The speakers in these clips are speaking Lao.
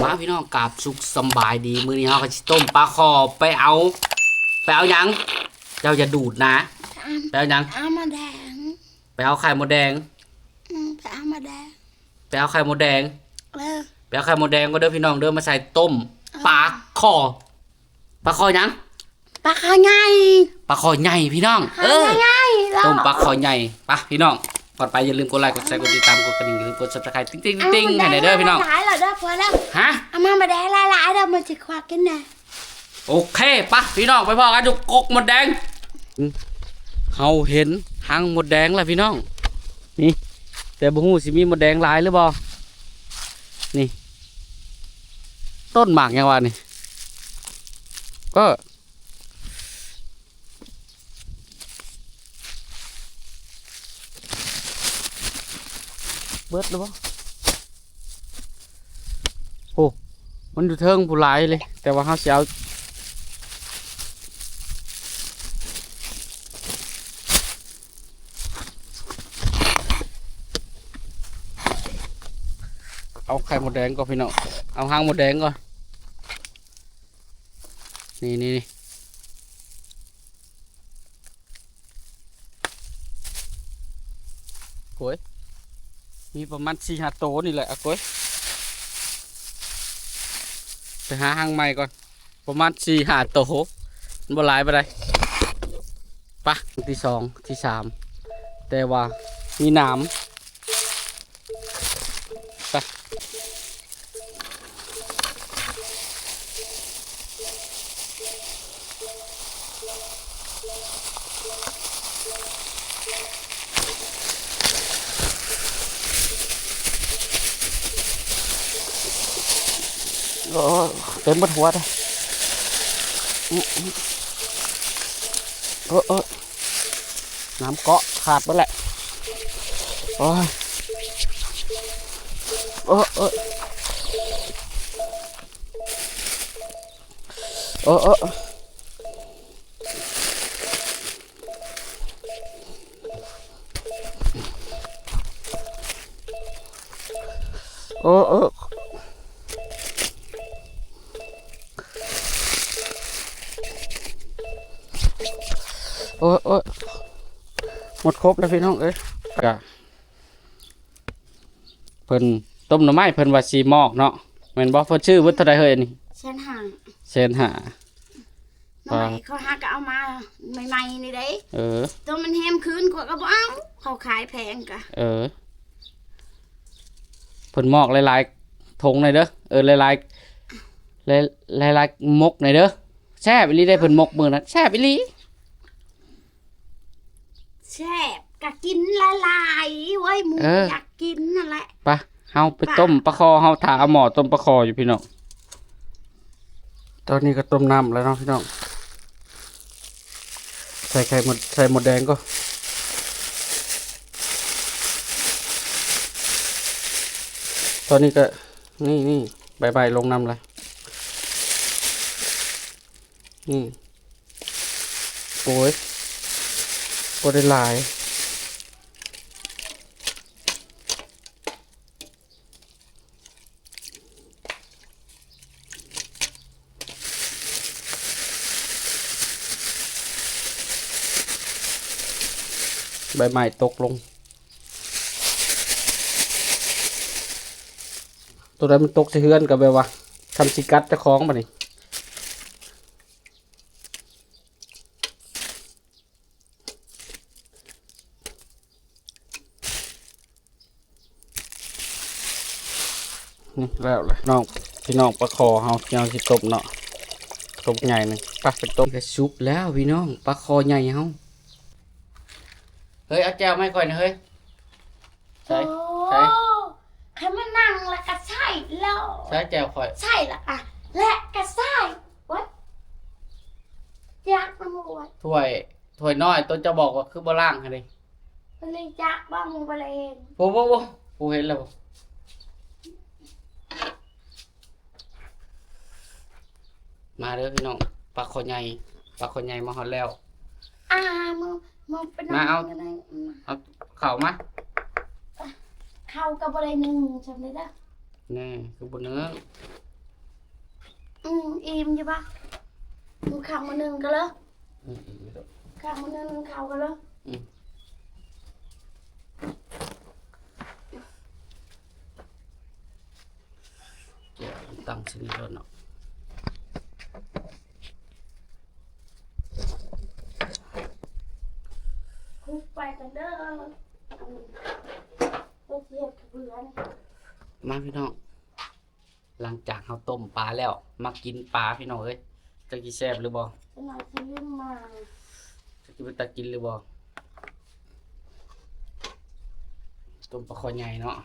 ປ້າພີ່ນ້ອງ ກາບສຸກສຳບາຍດີ ມື້ນີ້ເຮົາກໍຊິຕົ້ມປາຄໍ່ ໄປເອົາ ໄປເອົາຫຍັງ? ເຈົ້າຢ່າດູດນະ. ໄປເອົາຫຍັງ? ເອົາມາແດງ ໄປເອົາໄຂ່ມົດແດງ. ອືມ ໄປເອົາມາແດງ ໄປເອົາໄຂ່ມົດແດງ. ເອີ ໄປເອົາໄຂ່ມົດແດງກໍເດີພີ່ນ້ອງເດີ ມາໃສ່ຕົ້ມ ເອີ ປາຄໍ່. ປາຄໍ່ຫຍັງ? ປາຄໍ່ໃຫຍ່ ປາຄໍ່ໃຫຍ່ພີ່ນ້ອງ. ເອີ ຕົ້ມປາຄໍ່ໃຫຍ່. ໄປພີ່ນ້ອງ ກ່ອນໄປຢ່າລືມກົດໄລ ກົດແຊ ກົດຕິດຕາມ ກົດກະດິ່ງ ຢ່າລືມກົດ Subscribe ຕິ່ງໆໆ ໃຫ້ແດ່ເດີພີ່ນ້ອງ. ຫຼາຍແລ້ວເດີ ພໍແລ້ວ. ຮະ? ເອົາມາ ມາແດງຫຼາຍໆເດີ ມັນຊິຄວັກກິນແດ່. ໂອເຄ ໄປພີ່ນ້ອງ ໄປພໍ້ກັນຢູ່ກົກມົດແດງ. ເຮົາເຫັນຮັງມົດແດງແລ້ວພີ່ນ້ອງ ນີ້ ແຕ່ບໍ່ຮູ້ຊິມີມົດແດງຫຼາຍຫຼືບໍ່. ນີ້ ຕົ້ນໝາກຫຍັງວະນີ້? ເອີ ເບິດແລ້ວບໍ່? ໂອ້ ມັນຢູ່ເທິງພຸ້ນຫຼາຍເລີຍ ແຕ່ວ່າເຮົາຊິເອົາ ເອົາໄຂ່ມົດແດງກ່ອນພີ່ນ້ອງ ເອົາຮັງມົດແດງກ່ອນ. ນີ້ໆໆ ໂອ້ຍ ມີປະມານສີ່ຫ້າໂຕນີ້ແຫຼະ. ອາ ໂອ້ຍ ໄປຫາຮັງໃໝ່ກ່ອນ ປະມານສີ່ຫ້າໂຕ ມັນບໍ່ຫຼາຍປານໃດ. ປະ ທີ່ສອງ ທີ່ສາມ ແຕ່ວ່າມີໜາມ. ໄປ ໂອ້ ເຕັມເບິດຫົວເດ້. ອື ອື ເອີ ເອີ ນ້ຳເກາະຂາດເບິດແຫຼະ. ໂອ້ຍ ເອີ ເອີ ເອີ ເອີ ເອີ ເອີ ເອີ ເອີ ໝົດຄົບແລ້ວພີ່ນ້ອງເອີຍ. ກະ ເພິ່ນຕົ້ມໜໍ່ໄມ້ ເພິ່ນວ່າຊິມອກເນາະ ແມ່ນບໍ່? ເພິ່ນຊື້ເບິດເທົ່າໃດເຮີ້ຍອັນນີ້? ແສນຫ້າ ແສນຫ້າ. ໜໍ່ໄມ້ເຂົາຫາກໍເອົາມາໃໝ່ໆນີ້ເດ້. ເອີ ໂຕມັນແຮມຄືນ ຂ້ອຍກໍບໍ່ເອົາ ເຂົາຂາຍແພງກະ. ເອີ ເພິ່ນມອກຫຼາຍໆຖົງໜ່ອຍເດີ ເອີ ຫຼາຍໆ ຫຼາຍໆ ໝົກໜ່ອຍເດີ. ແຊບອີ່ຫຼີເດ້ ເພິ່ນໝົກມື້ນັ້ນ ແຊບອີ່ຫຼີ. ແຊບ ກະກິນຫຼາຍໆ ເວີຍ ໝູ ເອີ ຢາກກິນນັ້ນແຫຼະ. ໄປ ເຮົາໄປ ໄປຕົ້ມປາຄໍ່ ເຮົາຖ້າເອົາໝໍ້ຕົ້ມປາຄໍ່ຢູ່ພີ່ນ້ອງ. ຕອນນີ້ກໍຕົ້ມນ້ຳແລ້ວເນາະພີ່ນ້ອງ. ໃສ່ໄຂ່ມົດ ໃສ່ມົດແດງກ່ອນ. ຕອນນີ້ກໍ ນີ້ໆ ໃບໄມ້ລົງນຳລະ. ນີ້ ໂອ້ຍ ບໍ່ໄດ້ຫຼາຍ. ໃບໄມ້ຕົກລົງ ໂຕໃດມັນຕົກໃສ່ເຮືອນກໍແບບວ່າ ທຳຊິກັດເຈົ້າຂອງບາດນີ້. ນີ້ແລ້ວແຫຼະນ້ອງ ພີ່ນ້ອງ ປາຄໍ່ເຮົາ ເຮົາຊິຕົ້ມເນາະ ໂຕບັກໃຫຍ່ໜຶ່ງ. ໄປ ໄປຕົ້ມ. ກະສຸກແລ້ວພີ່ນ້ອງ ປາຄໍ່ໃຫຍ່ເຮົາ. ເຮີ້ຍ ເອົາແຈ່ວມາໃຫ້ຂ້ອຍໜ່ອຍເຮີ້ຍ. ໃສ່ ໂອ້ ໃສ່ ຄັນມານັ່ງແລ້ວກໍໃສ່ແລ້ວ ໃສ່ແຈ່ວຂ້ອຍ ໃສ່ແລ້ວກະ ແລະກະໃສ່. ໂອ້ຍ ຢາກນຳ ໂອ້ຍ ຖ້ວຍ ຖ້ວຍນ້ອຍໂຕເຈົ້າບອກວ່າຄືບໍ່ລ້າງຫັ້ນເດ. ເພິ່ນເລີຍຈັກວ່າໝູ່ບໍ່ໄດ້ເຫັນ. ໂອ້ ໂອ້ ໂອ້ ຜູ້ເຫັນແລ້ວ. ມາເດີພີ່ນ້ອງ ປາຄໍ່ໃຫຍ່ ປາຄໍ່ໃຫຍ່ມາຮອດແລ້ວ. ອ່າ ມາ ມາໄປນອນ ມາເອົາ ເອົາເຂົ້າມາ. ເຂົ້າກໍບໍ່ໄດ້ໜຶ້ງຊ່ຳໃດເດີ. ແນ່ ຄືບໍ່ໜຶ້ງ. ອີ່ມຢູ່ປະ? ໜຶ່ງເຂົ້າມື້ໜຶ່ງກໍເລີຍ ອືມ ອີ່ມຢູ່ດອກ ເຂົ້າມື້ໜຶ່ງ ໜຶ່ງເຂົ້າກໍເລີຍ ອືມ ແກະຕັ້ງຊິນີ້ກ່ອນເນາະ ຄຸກໄປກັນເດີ ອັນນີ້ ເຮັດຂະເບືອນ ມາພີ່ນ້ອງ. ຫຼັງຈາກເຮົາຕົ້ມປາແລ້ວ ມາກິນປາພີ່ນ້ອງເອີຍ ຈັກຊິແຊບຫຼືບໍ່ ຈັກໜ້ອຍຊິລືມມາ ຈັກຊິເປັນຕາກິນຫຼືບໍ່ ຕົ້ມປາຄໍໃຫຍ່ເນາະ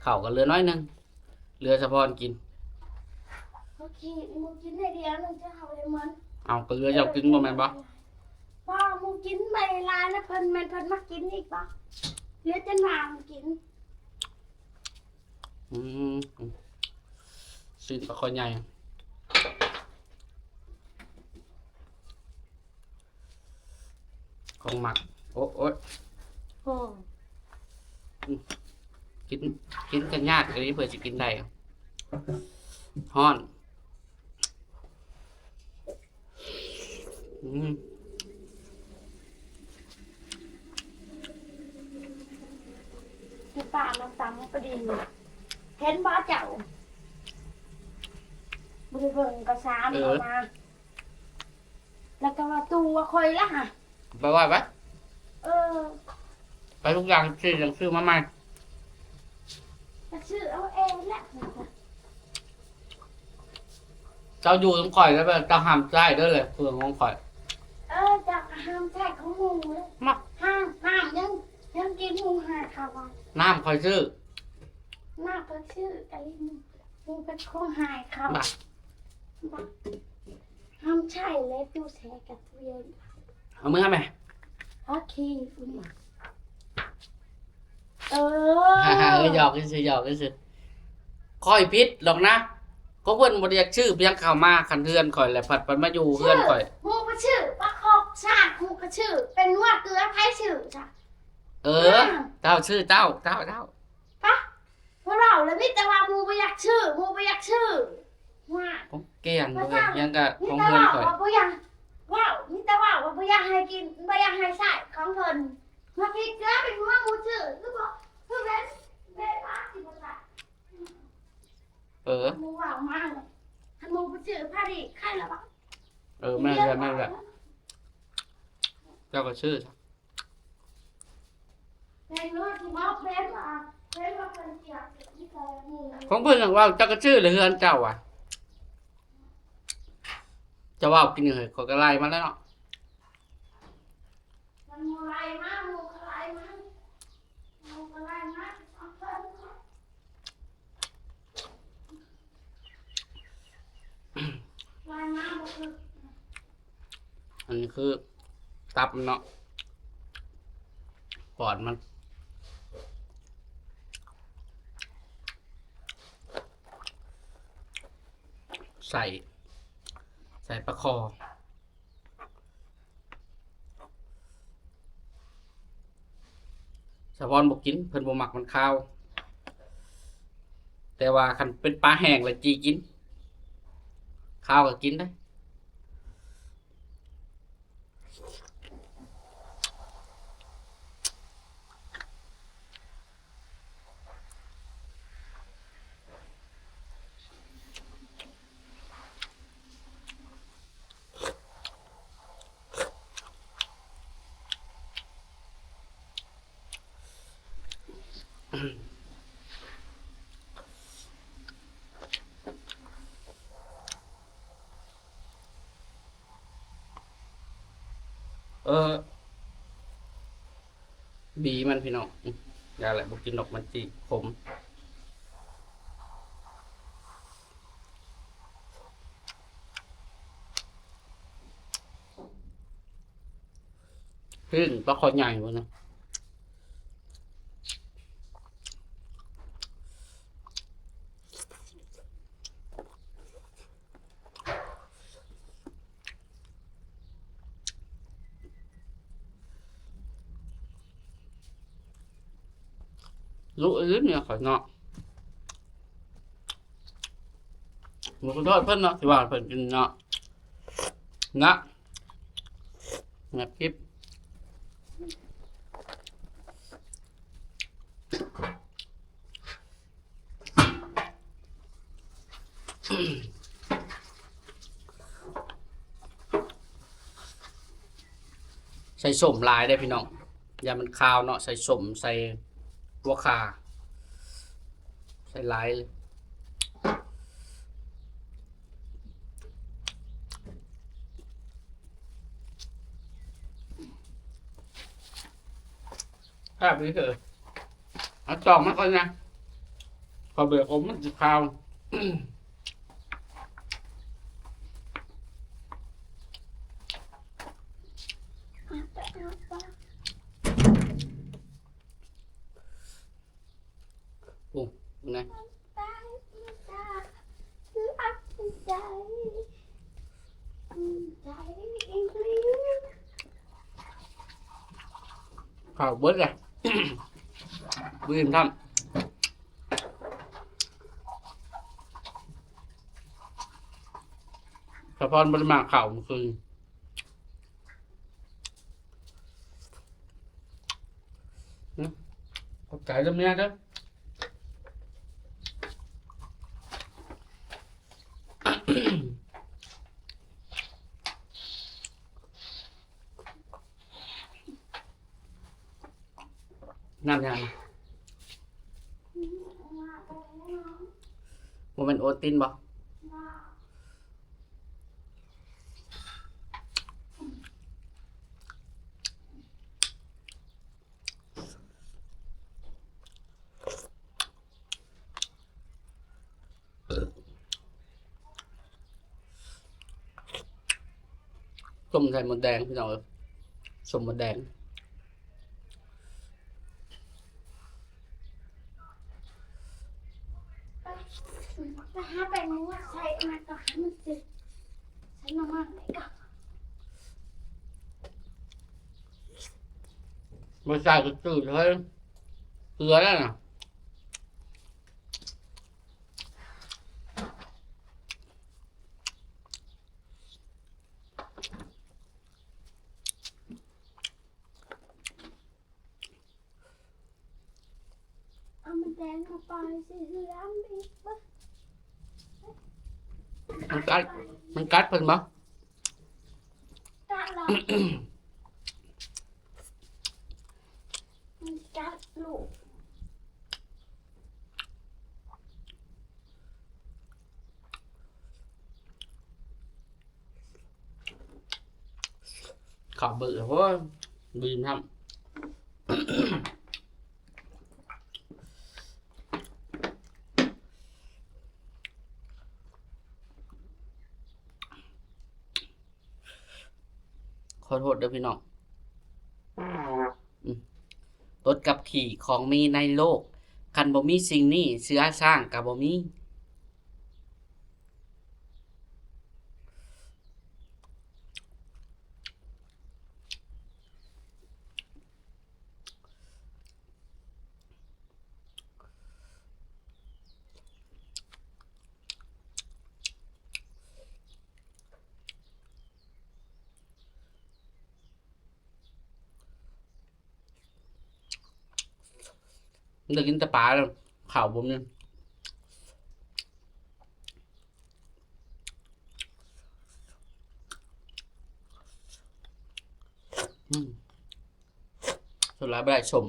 ເຂົ້າກໍເຫຼືອໜ້ອຍໜຶ່ງ ເຫຼືອສະພອນກິນ ໂອເຄ ໝູກິນໄດ້ດຽວໜຶ່ງ ຈະເອົາໄດ້ໝົດ ເອົາ ກໍເຫຼືອເຈົ້າກິນບໍ່ແມ່ນບໍ່ ບໍ່ ໝູກິນໄປຫຼາຍແລ້ວ ເພິ່ນແມ່ນເພິ່ນມັກກິນອີກບໍ່ ເຫຼືອແຕ່ໜ້າມັນກິນ. ອືມ ຊີ້ນປາຄໍໃຫຍ່ ຂອງມັກ ໂອ້ ໂອ້ຍ ໂອ້ ອືມ ກິນ ກິນກັນຍາກ ອັນນີ້ເພື່ອຊິກິນໄດ້ ຮ້ອນ. ອືມ ຢູ່ປ່າມາຕຳກະດິ່ງ ເຫັນບໍ່ເຈົ້າ? ບໍ່ໄດ້ເບິ່ງກະສາມ ເອີ ເອົາມາ ແລ້ວກໍວ່າຕົວຂ້ອຍລະຫະ ໄປໄວ້ໄປ ເອີ ໄປທຸກຢ່າງ ຊື້ຫຍັງຊື້ມາໃໝ່ ກໍຊື້ເອົາເອງແຫຼະ. ເຈົ້າຢູ່ນຳຂ້ອຍແລ້ວ ເຈົ້າຫ້າມໃຊ້ເດີ ເຄື່ອງຂອງຂ້ອຍ ເອີ ເຈົ້າກໍຫ້າມໃຊ້ຂອງໝູ່ເດີ ມາ ຫ້າມ ຫ້າມ ຍັງ ຍັງກິນໝູ່ຫາເຂົາວ່າ ນ້ຳຂ້ອຍຊື້ ນ້ຳຂ້ອຍຊື້ ກະລິນ ໝູ່ເປັນຂອງຫາຍເຂົາ ບາດ ບາດ ຫ້າມໃຊ້ແລະ ຕູ້ແຊ່ກັບຕູ້ເຢັນ ເອົາມືໃຫ້ແມ່ ໂອເຄ ເອີ ຫຍອກຊື່ໆ ຫຍອກຊື່ໆ ຂ້ອຍຜິດດອກນະ ຂອງເພິ່ນບໍ່ໄດ້ຢາກຊື້ພຽງເຂົ້າມາ ຄັນເຮືອນຂ້ອຍແຫຼະ ພັດໄປມາຢູ່ເຮືອນຂ້ອຍ ໝູ່ບໍ່ຊື້ ປາຄອກຊາກ ໝູ່ກໍຊື້ ແປ້ງນົວເກືອ ໃຜຊື້ຊະ ເອີ ເຈົ້າຊື້ເຈົ້າ ເຈົ້າ ເຈົ້າ ປະ ບໍ່ເວົ້າແລ້ວ ມີແຕ່ວ່າໝູ່ບໍ່ຢາກຊື້ ໝູ່ບໍ່ຢາກຊື້ ວ່າ ໂອ້ ເກັ່ງເລີຍ ຫຍັງກະຂອງເພິ່ນຂ້ອຍ ມີແຕ່ເວົ້າວ່າບໍ່ຢາກ ເວົ້າ ມີແຕ່ເວົ້າວ່າບໍ່ຢາກໃຫ້ກິນ ບໍ່ຢາກໃຫ້ໃຊ້ຂອງເພິ່ນ ມາພິດເກືອເປັນຫົວໝູ່ຊື້ ຄືບໍ່ ຄືເປັນ ເປັນວ່າຊິບໍ່ໃຊ້ ເອີ ໝູ່ເວົ້າມາເລີຍ ຄັນໝູ່ບໍ່ຊື້ພາດີ ໃຄລະວ່າ ເອີ ແມ່ນແຫຼະ ແມ່ນແຫຼະ ເຈົ້າກໍຊື້ ຂອງເພິ່ນຫຍັງວ່າ ເຈົ້າກໍຊື້ແຫຼະເຮືອນເຈົ້າຫວາ ເຈົ້າເວົ້າກິນເຮີ້ຍ ຂ້ອຍກໍໄລ່ມາແລ້ວເນາະ ອັນນີ້ຄືຕັບມັນເນາະ ປອດມັນ ໃສ່ ໃສ່ປາຄໍ່. ສາວອນບໍ່ກິນ ເພິ່ນບໍ່ມັກມັນຄາວ ແຕ່ວ່າຄັນເປັນປາແຫ້ງລະຈີ່ກິນ ຄາວກໍກິນໄດ້. ເອີ ບີມັນພີ່ນ້ອງ ຢ່າແຫຼະ ບໍ່ກິນດອກ ມັນຊິຂົມ. ປຶ້ງ ປາຄໍ່ໃຫຍ່ພຸ້ນນະ. ລຸອີ່ຫຼີເມຍຂ້ອຍເນາະ. ບໍ່ຂໍໂທດເພິ່ນເນາະ ທີ່ວ່າເພິ່ນກິນເນາະ ນະ ແນບກິບ ໃສ່ສົ້ມຫຼາຍເດ້ພີ່ນ້ອງ ຢ້ານມັນຄາວເນາະ ໃສ່ສົ້ມ ໃສ່ຫົວຂ່າ ໃສ່ຫຼາຍເລີຍ. ແຊບດີເດີ ເອົາຈອກມາກ່ອນນະ ເຂົ້າເບຍອົມມັນຊິຄາວ. ໂອ້ ນະ ເຂົ້າເບິດລະ ບໍ່ອີ່ມຊ້ຳ. ສະພອນບໍ່ໄດ້ມາເຂົ້າມື້ຄືນ. ອືມ ຂອບໃຈເດີເມຍເດີ ນ້ຳຫຍັງ? ບໍ່ແມ່ນໂອວັນຕິນບໍ? ຕົ້ມໄຂ່ມົດແດງພີ່ນ້ອງເອີຍ ສົ້ມມົດແດງ. ໄປຫາແປ້ງນົວໃສ່ອັນນັ້ນກ່ອນ ໃສ່ໜໍ່ໄມ້ກ່ອນ ບໍ່ໃສ່ກໍຈືດເຮີ້ຍ ເກືອແລ້ວນະ. ເອົາມັນແດງມາປ່ອຍໃສ່ເຮືອນອີກເບິ່ງ ມັນກັດ ມັນກັດເພິ່ນບໍ່? ກັດລະ ມັນກັດລູກ. ເຂົ້າເບິດແລ້ວ ໂອ້ຍ ບໍ່ອີ່ມຊ້ຳ. ຂໍໂທດເດີພີ່ນ້ອງ ອືມ ລົດກັບຂີ່ຂອງມີໃນໂລກ ຄັນບໍ່ມີສິ່ງນີ້ ເສືອຊ້າງກໍບໍ່ມີ. ໄດ້ກິນແຕ່ປາແລ້ວ ເຂົ້າບໍ່ມີ. ອືມ ສ່ວນຫຼາຍບໍ່ໄດ້ສົ້ມ.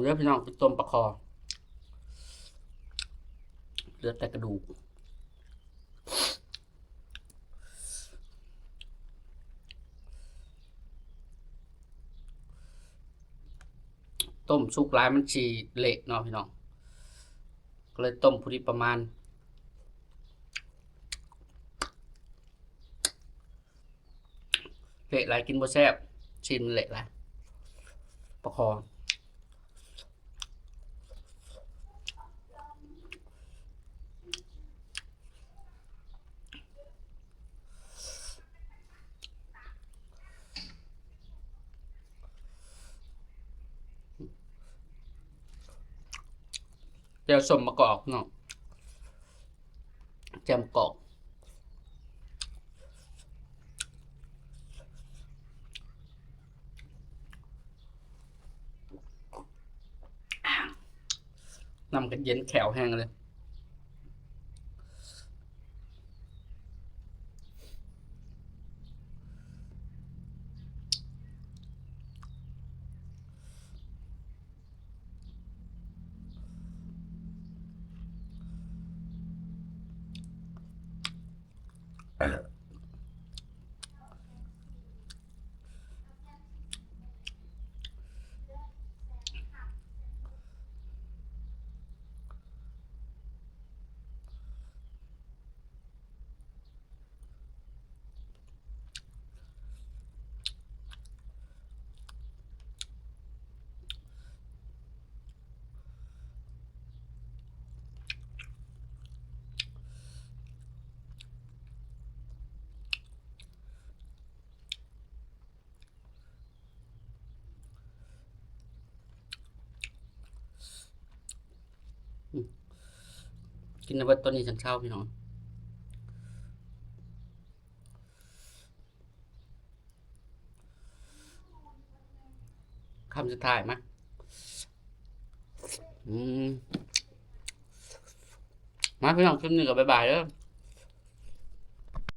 ເດີພີ່ນ້ອງ ໄປຕົ້ມປາຄໍ່ ເຫຼືອແຕ່ກະດູກ. ຕົ້ມສຸກຫຼາຍມັນຊິເລະເນາະພີ່ນ້ອງ ກໍເລີຍຕົ້ມພໍດີປະມານ. ເລະຫຼາຍກິນບໍ່ແຊບ ຊີ້ນມັນເລະຫຼາຍ ປາຄໍ. ແຈ່ວສົ້ມມະກອກເນາະ ແຈ່ວມະກອກ. ນ້ຳກໍເຢັນແຂ້ວແຮງເລີຍ. ອືມ ກິນໃຫ້ເບິດໂຕນີ້ຈັ່ງເຊົາ ພີ່ນ້ອງ. ຄຳສຸດທ້າຍມາ. ອືມ ມາ ພີ່ນ້ອງ ຄລິບນີ້ກໍບາຍບາຍເດີ້.